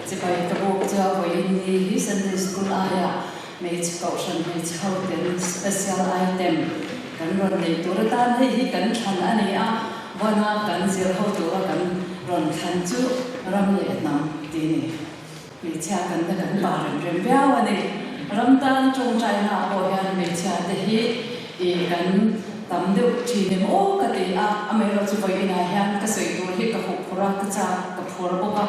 Chibai ka buk chu a vawiin ni hi Sunday School aia hmeichhe kohhran hmeichhe ho ten special item kan rawn neih tur atan hei hi kan thlan a ni a, vawiina kan zir ho tura kan rawn thlan chu ram leh hnam tih a ni. Hmeichhia kan la kan pa rem rem viau a ni. Ram tan tawngtaina ah pawh hian hmeichhia te hi ih kan tam deuh thin em aw ka ti a, amaherawh chu vawiin ah hian ka sawi tur hi ka huh phur a, ka chak ka phur bawk a.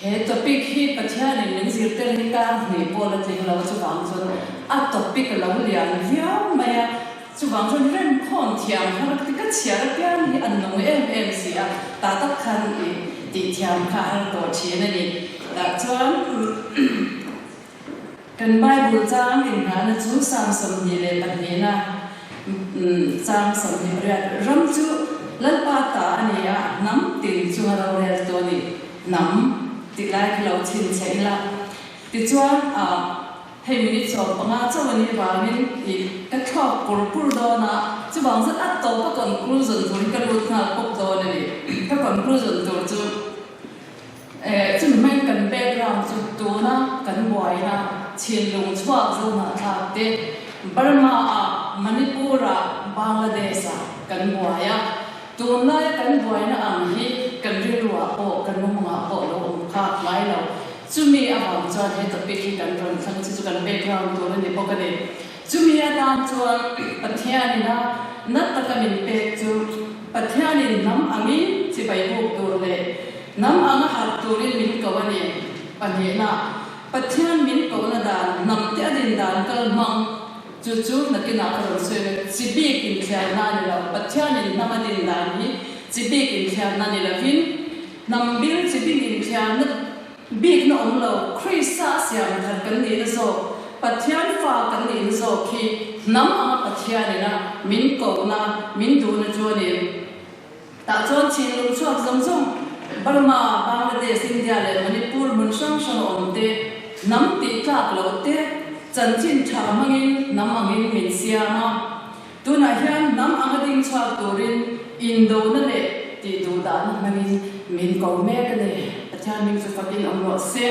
He topic hi Pathianin min zirtir hi kar hnih pawh la tling lo chuvang chuan a topic a lo lian viau mai a, chuvang chuan remkhawm thiam har ka ti ka chhiar apiang hi a nung em em si a, tah tak khan ih tih thiam kha a har tawh thin a ni. Tah chuan kan Bible chang inngahna chu Psalm 22na chang 28 ram chu Lalpa ta a ni a, hnam tin chunga rorel tu a ni. Hnam tih lai kha lo chhinchhe ila. Tichuan hei minute 15 chauh a nih vangin ih ka thluak pur pur dawn a, chuvang zat a tawpa conclusion tur hi ka lut nghal pawp dawn a ni. Ka conclusion tur chu. Chumi hmangin kan background chu tuna kan buaina thinlung chhuak zohnahthlak te Burma ah, Manipur ah, Bangladesh ah kan buai a. Tunlaia kan buaina ang hi kan rilru ah pawh kan mumang ah pawh lo awm phak ngai lo. Chumi avang chuan he topic hi kan rawn thlang chu chu kan background tur a ni bawk a ni. Chumi atan chuan Pathianin a na taka min pek chu Pathianin hnam angin chibai buk tur leh hnam anga harh turin min ko a ni. Pahnihna, Pathian min kohna dan hnam te a din dan kal hmang chu chu nakinah ka rawn sawi vek. Chi bik inthliarna a ni lo. Pathianin hnam a din dan hi chi bik inthliarna ni lovin hnam bil chi bik inthliarna Bikna awm lo, Krista a siam thar kan nihna zawk, Pathian fa kan nihna zawk hi hnam anga Pathianina min kohna, min duhna chu a ni. Tah chuan thinlung chhuak zawng zawng, Burma, Bangladesh, India leh Manipur hmun hrang hrang a awm te, hnam tih tlak loh te, chanchin tha hmangin hnam angin min siam a. Tunah hian hnam anga ding chhuak turin indona leh tih duh dahna hmangin min ko mek a ni. Pathian hming chu fakin awm rawh se.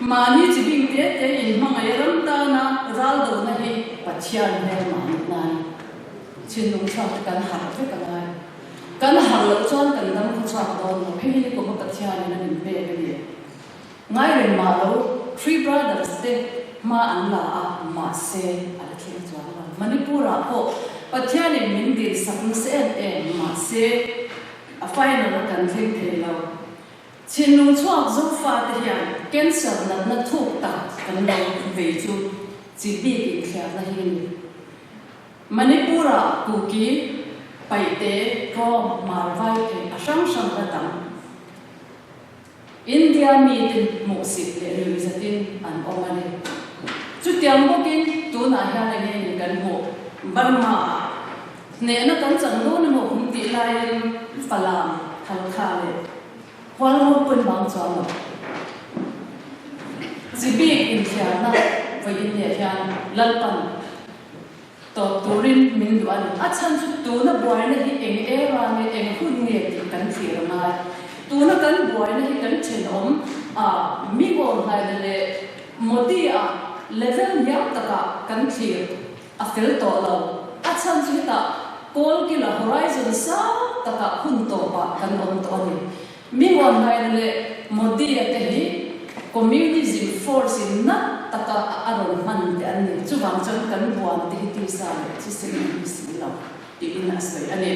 Mahni chi bing te te in hmangaih ram tana ral dohna hi Pathian hmelmah nut nan thinlung chhuak te kan harh vek a ngai. Kan harh loh chuan kan dam khaw chhuak dawn lo. Hei hi ni kum a Pathianin a min pek a ni. Ngai reng mah lo, Three Brothers te hma an la a, mahse a la thleng chuang lo. Manipur ah pawh Pathianin min dil sak nasa em em, mahse a final a kan thleng thei lo. Chhinlung chhuak Zofa te hian cancer natna thuk tak kan lo vei chu chi bik inthliarna hi a ni. Manipur ah Kuki, Paihte, Tlawng, Marvai thei a hrang hrang la tam. India mite hmuhsit leh nuih zatin an awm a ni. Chutiang bawkin tunah hian eng nge ni kan hmuh? Burma-ah hnehna kan chang dawn emaw kum tih laiin Falam, Halkha leh Hualngo pawn bang chuang lo. Chi bik inthiarna vawiin leh hian Lalpan Tawp turin min duh a ni. A chhan chu tuna buaina hi eng era nge, eng hun nge tih kan thlir a ngai. Tuna kan buaina hi kan thenawm a, mi bawlhnaina leh Modi a level hniam takah kan thlir a fel tawh lo. A chhan chu hetah kawlkila horizon sang takah hun tawpah kan awm tawh a ni. Mi huamhnaina leh Modi-a te hi Communism force in nat taka a rawn hman te an ni. Chuvang chuan kan buan te hi tisa leh thisen an ni si lo tiin a sawi a ni.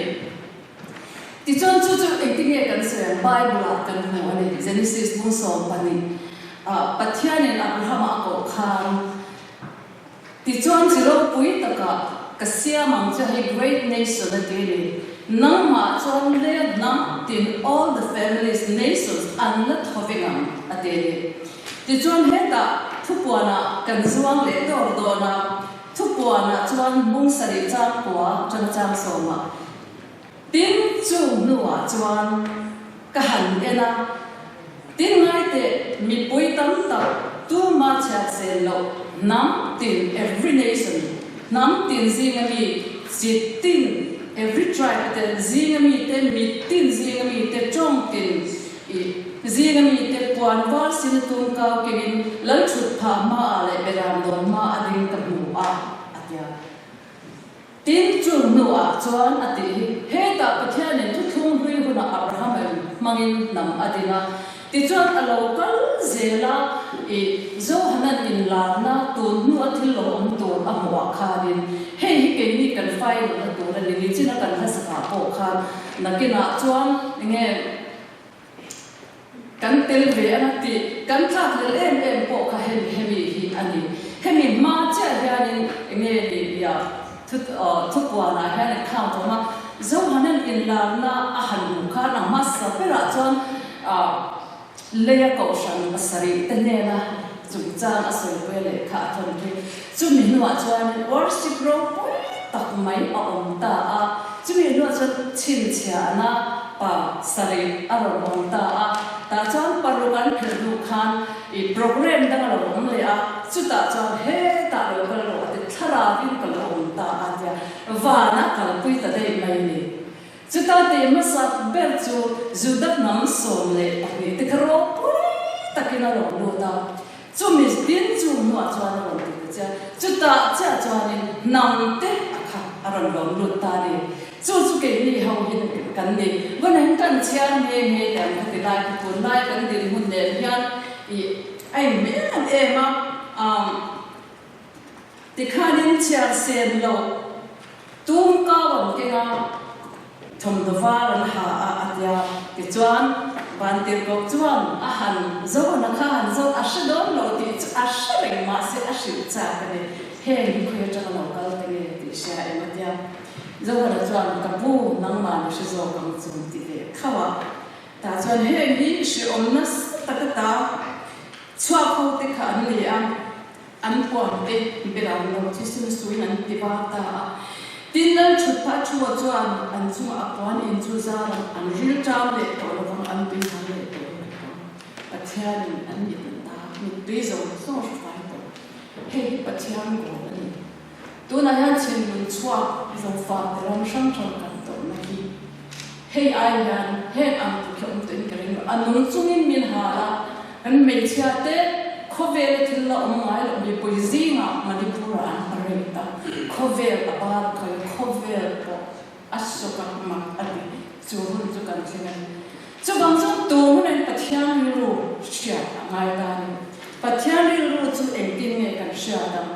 Tichuan chu chu engtin nge kan sawi ang? Bible-ah kan hmu a ni. Genesis bung 12 ah Pathianin Abrahama a koh khan Tichuan chi ropui takah ka siam ang che hei great nation a ti a ni. Nangmah chuan le hnam tin all the families, nations an la thaw vek ang a ti a ni. Tichuan hetah thupuanah kan zuang leh dawr dawn a, thupuanah chuan mung sarih chang kua tang chang sawmah tin chung hnuah chuan ka han en a, Tin ngaiteh, mipui tam tak tuma chhiat sel loh hnam tin, every nation, hnam tin zinga mi, chi tin, every tribe, te zinga mi te, mi tin zinga mi te, tawng tin, i, zinga mi te. puan var sin a tum kau kengin Lalthutphah hmaah leh Beram dawn hma a ding ka hmu a, a ti a. Tin, chu hnuah chuan a tih hi, hetah Pathianin thuthlung hlui hunah Abrahama in hmangin hnam a din a, tichuan a lo kal zel a, i Johanan inlarna tun hnu a thil lo awm tur a hmuh ah khanin, hei hi keini kan final na tur a ni, nichina kan hlasakah pawh khan nakinah chuan enge Kan tel ve ang a tih kan thlakhlel em em pawh kha hemi hemi hi a ni. Hemi hma chiah hianin enge ni tia thu thupuanah hian an khang tawm a, Zohanan inlarna a han hmuh khan a hmasa berah chuan leia kohhran pasarih te hnena chungchang a sawipui a lehkha a thawn khi. Chumi hnuah chuanin worship ropui tak mai a awm ta a, chumi hnuah chuan chhinchhiahna pa sarih a rawn awm ta a, tah chuan paruk an phelh hnu khan ih programme dang a lo awm leh a, chutah chuan hetah lo kal rawh a ti thlarauin ka lo awm ta a tia van a kalpui ta daih mai a ni. Chuta tih hmasa ber chu Juda hnam 12 te kha ropui takin a rawn lut a, Chumi tin chu hnuah chuan a rawn ti ta che a, chutah chiah chuanin hnam te a kha a rawn lawm lut ta a ni. Chu chu keini ho hi kan ni. Vawiin kan chhiar nghe nghe teh ang khati lai kha tunlai kan dinhmun nen hian ih a inhmeh em em a, umm tikhanin chhiar sen loh Tum kau an keng a, thawmhnaw var an ha a a tia. Tichuan, Vantirhkoh chuan a han Zohana kha han zawt a hre dawn lo tih chu a hre reng mahse a hrilh chak a ni. Heng hi khawi atanga lo kal te nge tih hria em a tia. Zohana chuan ka pu nangmah ni hre zawk ang chu ti ve khauh a. Tah chuan heng hi hreawm nasa taka ta chhuak ho te kha an ni a. An puan te beram lo chu sun suin an ti var ta a. Tin, Lal Thutpha Thua chuan an chungah a puan in chu zar a, an ril ṭam leh tawh lovang, an tui hal leh tawh lo vang. Pathianin an mit an ta, mittui zawng zawng hre fai tawh. Hei hi Pathian goal a ni. Tunah hian chhinlung chhuak Zofate ram hrang hrang kan tawrhna hi hei ai hian heng ang tuk hi a awm tawhin ka ring lo. A nung chungin min hal a, kan hmeichhia te khawvela thil la awm ngai loh mipui zingah Manipur-ah an parade a, khawvel a bar thawi, khawvel pawh a sawk a, mak a ti. Chu hun chu kan thleng a ni. Chuvang chuan tu hmunin Pathian rilru hriat a ngai ta a ni. Pathian rilru chu engtin nge kan hriat ang?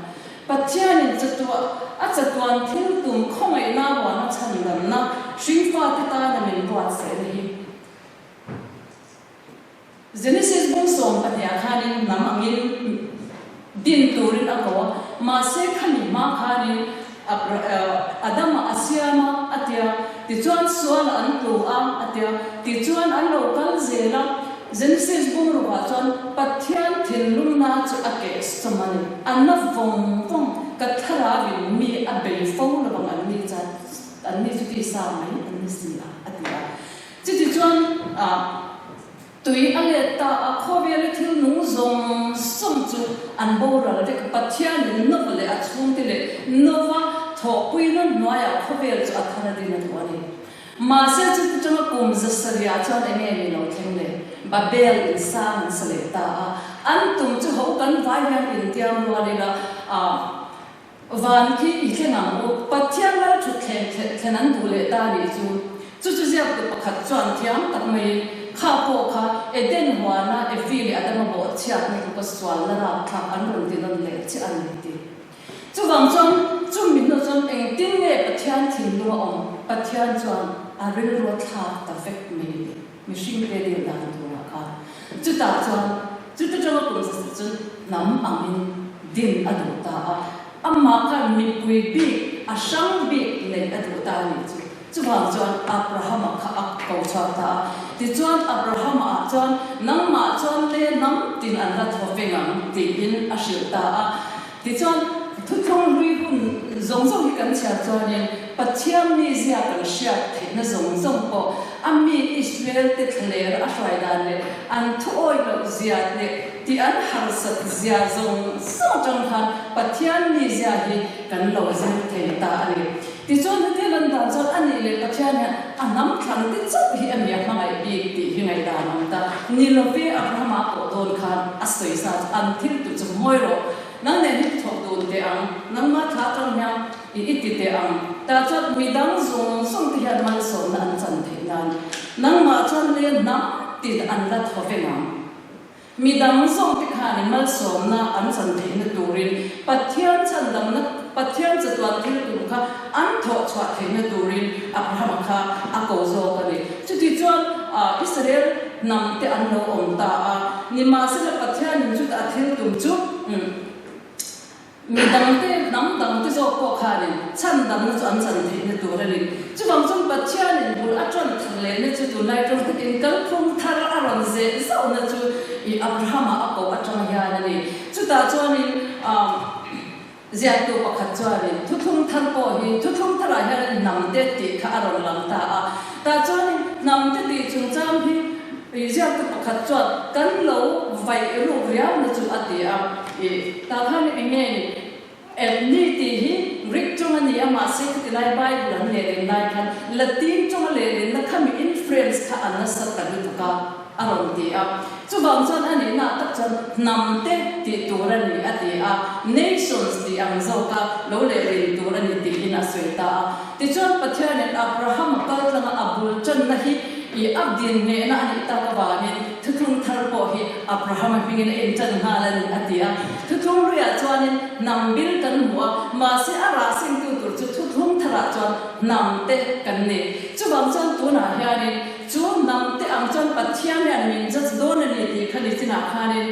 Pathianin chatuah a chatuan thil tum khawngaihna ruahna chhandamna hringfate tana min buatsaihna hi Genesis bung 12 ah khanin hnam angin din turin a ko a, mahse khami hma khanin Adama a siam a a tia, tichuan sual an tlu a a tia, tichuan an lo kal zel a, Genesis bung rukah chuan Pathian thinlungna chu a keh sawm a ni, a na vawng vawng, ka thlarauin mi a bei fo lovang an ni chuan an ni chu tisa mai an ni si a a ti a. Chutichuan tui a let ta a, khawvela thil nung zawng zawng chu an boral vek a, Pathianin Nova leh a chhungte leh Nova thawhpuina hnuaiah khawvel chu a thar a din a duh a ni. Mahse chuti changa kum zasariah chuan eng nge ni lo thleng le? Babel in sang an sa leh ta a, an tum chu ho kan vai hian intiam rual ila, Van khi i thleng ang u. Pathian lal thut thleng thlen an duh leh ta nih chu. Chu chu ziaktu pakhat chuan thiam tak maiin kha pawh kha Eden huana Evi leh Adama bawhchhiatna tluka sualna rapthlak an rawn ti nawn leh chiah a ni ti. Chuvang chuan chumi hnu chuan engtin nge Pathian thinlung a awm? Pathian chuan a rilru a thlak ta vek mai ni. Mihringte dil dan turah khan chutah chuan chuti tanga kum zet chu hnam angin din a duh ta a, amah khan mipui bik a hrang bik neih a duh ta a nih chu. Chuvang chuan Abrahama kha a ko chhuak ta a, tichuan Abrahama ah chuan nangmah chuan le hnam tin an la thaw veng ang tiin a hrilh ta a. Tichuan thuthlung hlui hun zawng zawng hi kan chhiar chuanin Pathian mizia kan hriat theihna zawng zawng pawh a mi Israel te thlaler a hruai dan leh an thuawi loh zia leh tih an harsat zia zawng zawng atang khan Pathian mizia hi kan lo zir thei ta a ni. Tichuan hetiang an dan chuan a nih leh Pathian hian. A hnam thlan te chauh hi a mi a hmangaih bik tih hi ngaihdan awm ta ni love Abrahama pawh dawn khan a sawi sa chu an thil tu chu ngawi rawh. Nang nen hi thawk dun teh ang, nangmah thla atang hian i i ti teh ang. Tah chuan midang zawng zawng te hian malsawmna an chan theih nan nangmah chuan le hnam tin an la thaw veng ang. Midang zawng te khanin malsawmna an chan theihna turin Pathian chhandamna, Pathian chatuan thil tum kha an thawh chhuah theihna turin Abrahama kha a ko zawk a ni. Chutichuan Israel hnam te an lo awm ta a, nimahsela Pathianin chuta a thil tum chu Mi dangte, hnam dangte zawk pawh khanin chhandamna chu an chan theihna tur a ni. Chuvang chuan Pathianin bul a ṭan thar lehna chu tunlai ṭawng takin kalphung thar a rawn zeh zauhna chu i Abrahama a koh aṭang hian a ni. Chutah chuanin ziaktu pakhat chuanin thuthlung thar pawh hi thuthlung tharah hianin hnamte tih kha a rawn lang ta a. Tah chuanin hnamte tih chungchang hi i ziaktu pakhat chuan kan lo vaih ruk riauna chu a ti a. I tah khan eng nge ni? Ethni tih hi Greek tawng a ni a, mahse khati lai Bible an lehlin lai khan Latin tawnga lehlinna khami influence kha a nasa ta lutuk a, a rawn ti a. Chuvang chuan a nihna ah tak chuan hnam te tih tur a ni a ti a, nations tih ang zawka lo lehlin tur a ni tiin a sawi ta a. Tichuan Pathianin Abraham-a kaltlanga a bul tanna hi i a din nghehna a nih tak avangin thuthlung thar pawh hi Abraham-a hmingin a intan nghal a ni a ti a. Thuthlung luiah chuanin hnam bil kan hmu a, mahse a rah sengtu tur chu thuthlung tharah chuan hnam te kan ni. Chuvang chuan tunah hianin chu hnam te ang chuan Pathian hian min judge dawn a ni tih kha nichinah khanin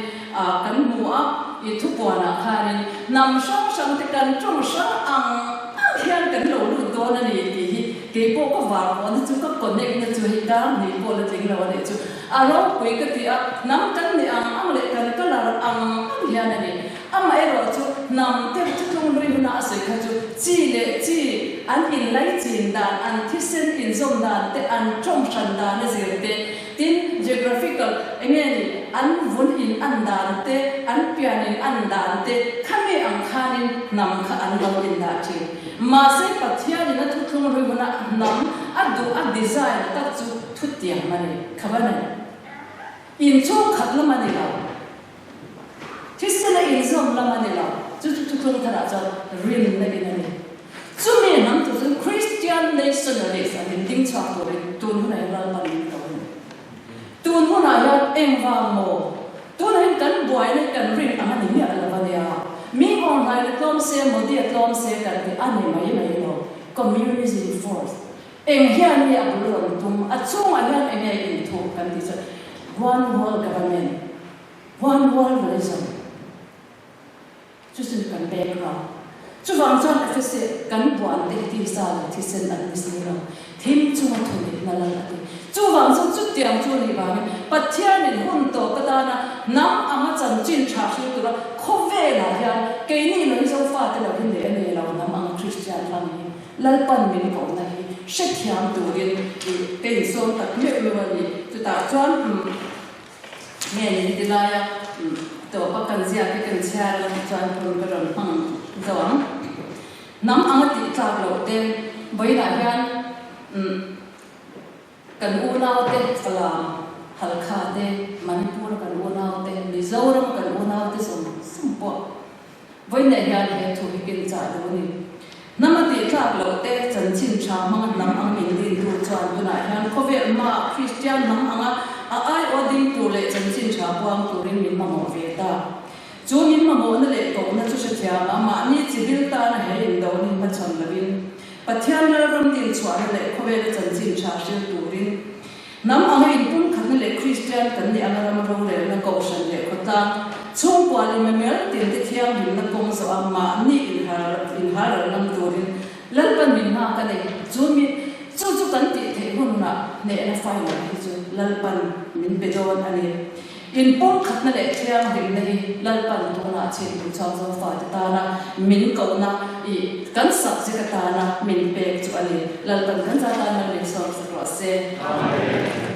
kan hmu a, i thupuanah khanin hnam hrang hrang te kan tawng hrang ang ang hian kan lo lut dawn a ni tih hi kei pawh ka var pawhna chu ka connect na chu hei kar hnih pawh la tling lo a nih chu a ropui ka ti a, hnam kan nih ang ang leh kan colour ang ang hian a ni. Amaherawhchu hnam te thuthlung hlui huna a sawi kha chu chi leh chi an inlaichin dan, an thisen inzawm dan te, an tawng hran dan a zir te, Tin, geographical, enge ni, an vun in an dan te, an pian in an dan te, khami ang khanin hnam kha an lo indah thin. Mahse, Pathianin a thuthlung hlui huna hnam a duh a design tak chu thutiang a ni, covenant. Inchhung khat lam a ni lo. Thisena inzawm lam a ni lo, chu chu thuthlung tharah chuan rinna in a ni. Chumi hnam tur chuan Christian nationalist an inding chhuak turin tun hunah hian Lalpan min ko a ni. Tun hunah hian engvang maw? Tunah hian kan buaina hi kan rin ang a ni miah lo a nia. Mi online a tlawm se, Modi a tlawm se kan ti a ni mai mai lo. Communism force. Eng hian nge a bul rawn tum? A chungah hian eng nge inthup kan tih chuan One world government. One world religion chu chu kan background. Chuvang chuan Ephesi kan buan te hi tisa leh thisen an ni si lo, thim chunga thunihna lal a ti. Chuvang chuan chutiang chu a nih vangin Pathianin hun tawp atana hnam anga chanchin tha hril tura khawvelah hian keini lo hi Zofate lo hi nei a nei lo hnam anga Kristian hlang hi Lalpan min kohna hi hrethiam turin i ka insawm tak meuh meuh a ni. Chutah chuan Nge min ti lai a, tawp a kan ziak hi kan chhiar a chuan hun ka rawn hmang zo ang. Hnam anga tih tlak loh te vawiinah hian kan unau te Falam, Halkha te, Manipur a kan unau te, Mizoram a kan unau te zawng zawng pawh Vawiinah hian he thu hi kin chah duh a ni. Hnam a tih tlak loh te, chanchin tha hmanga hnam ang min dintu chuan tunah hian khawvel hmaah Kristian hnam anga a aiawh ding tur leh chanchin tha puang turin min mamawh ve ta. Chu min mamawhna leh kohna chu hrethiam a, mahni chibil tana he indona hi hmachhawn lovin Pathian Lalram dinchhuahna leh khawvela chanchin tha hril turin Hnam anga inpumkhatna leh Kristian kan nih anga ram rorelna kohhran leh khawtlang chhungkua leh memel tinte thianghlimna kawng zawh a mahni inharal ngam turin Lalpan min nghak a ni. Chu mi chu chu kan tih theih hunah hnehna final hi chu Lalpan min pe dawn a ni. Inpumkhatna leh thianghlimna hi Lalpan tunah chin duh chhuak Zofate tana min kohna i kan subject atana min pek chu a ni. Lalpan kan za tan Lal min sawm sak rawh se. Amen.